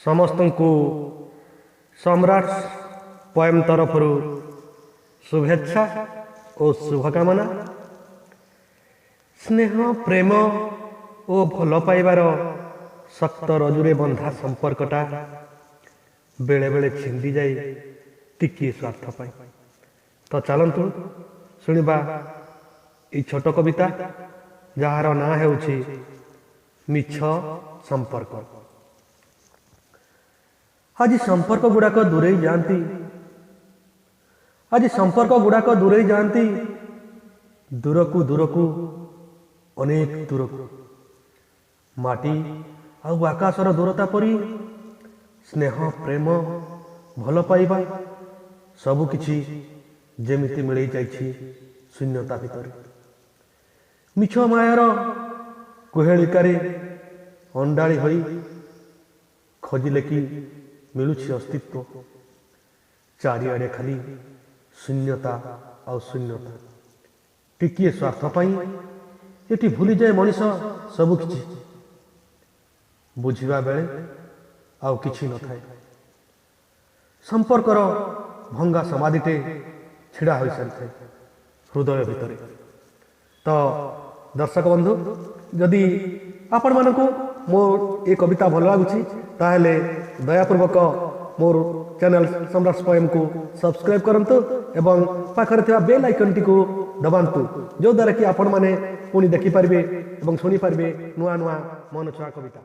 ସମସ୍ତଙ୍କୁ ସମ୍ରାଟ ପଏମ୍ ତରଫରୁ ଶୁଭେଚ୍ଛା ଓ ଶୁଭକାମନା। ସ୍ନେହ, ପ୍ରେମ ଓ ଭଲ ପାଇବାର ଶକ୍ତ ରଜୁରେ ବନ୍ଧା ସମ୍ପର୍କଟା ବେଳେବେଳେ ଛିଣ୍ଡିଯାଏ ଟିକିଏ ସ୍ୱାର୍ଥ ପାଇଁ। ତ ଚାଲନ୍ତୁ ଶୁଣିବା ଏଇ ଛୋଟ କବିତା, ଯାହାର ନାଁ ହେଉଛି ମିଛ ସମ୍ପର୍କ। ଆଜି ସମ୍ପର୍କ ଗୁଡ଼ାକ ଦୂରେଇ ଯାଆନ୍ତି, ଆଜି ସମ୍ପର୍କ ଗୁଡ଼ାକ ଦୂରେଇ ଯାଆନ୍ତି, ଦୂରକୁ ଦୂରକୁ, ଅନେକ ଦୂରକୁ। ମାଟି ଆଉ ଆକାଶର ଦୂରତା ପରି ସ୍ନେହ, ପ୍ରେମ, ଭଲ ପାଇବା ସବୁକିଛି ଯେମିତି ମିଳେଇ ଯାଇଛି ଶୂନ୍ୟତା ଭିତରେ। ମିଛ ମାୟାର କୁହେଳିକାରେ ଅଣ୍ଡାଳି ହୋଇ ଖୋଜିଲେ କି ମିଳୁଛି ଅସ୍ତିତ୍ୱ? ଚାରିଆଡ଼େ ଖାଲି ଶୂନ୍ୟତା ଆଉ ଶୂନ୍ୟତା। ଟିକିଏ ସ୍ୱାର୍ଥ ପାଇଁ ଏଠି ଭୁଲିଯାଏ ମଣିଷ ସବୁକିଛି। ବୁଝିବା ବେଳେ ଆଉ କିଛି ନଥାଏ। ସମ୍ପର୍କର ଭଙ୍ଗା ସମାଧିଟେ ଛିଡ଼ା ହୋଇସାରିଥାଏ ହୃଦୟ ଭିତରେ। ତ ଦର୍ଶକ ବନ୍ଧୁ, ଯଦି ଆପଣମାନଙ୍କୁ ମୋ ଏ କବିତା ଭଲ ଲାଗୁଛି, ତାହେଲେ ଦୟାପୂର୍ବକ ମୋର ଚ୍ୟାନେଲ ସମ୍ରାଟ ପଏମ୍କୁ ସବସ୍କ୍ରାଇବ୍ କରନ୍ତୁ ଏବଂ ପାଖରେ ଥିବା ବେଲ୍ ଆଇକନ୍ଟିକୁ ଦବାନ୍ତୁ, ଯେଉଁଦ୍ୱାରା କି ଆପଣମାନେ ପୁଣି ଦେଖିପାରିବେ ଏବଂ ଶୁଣିପାରିବେ ନୂଆ ନୂଆ ମନଛୁଆଁ କବିତା।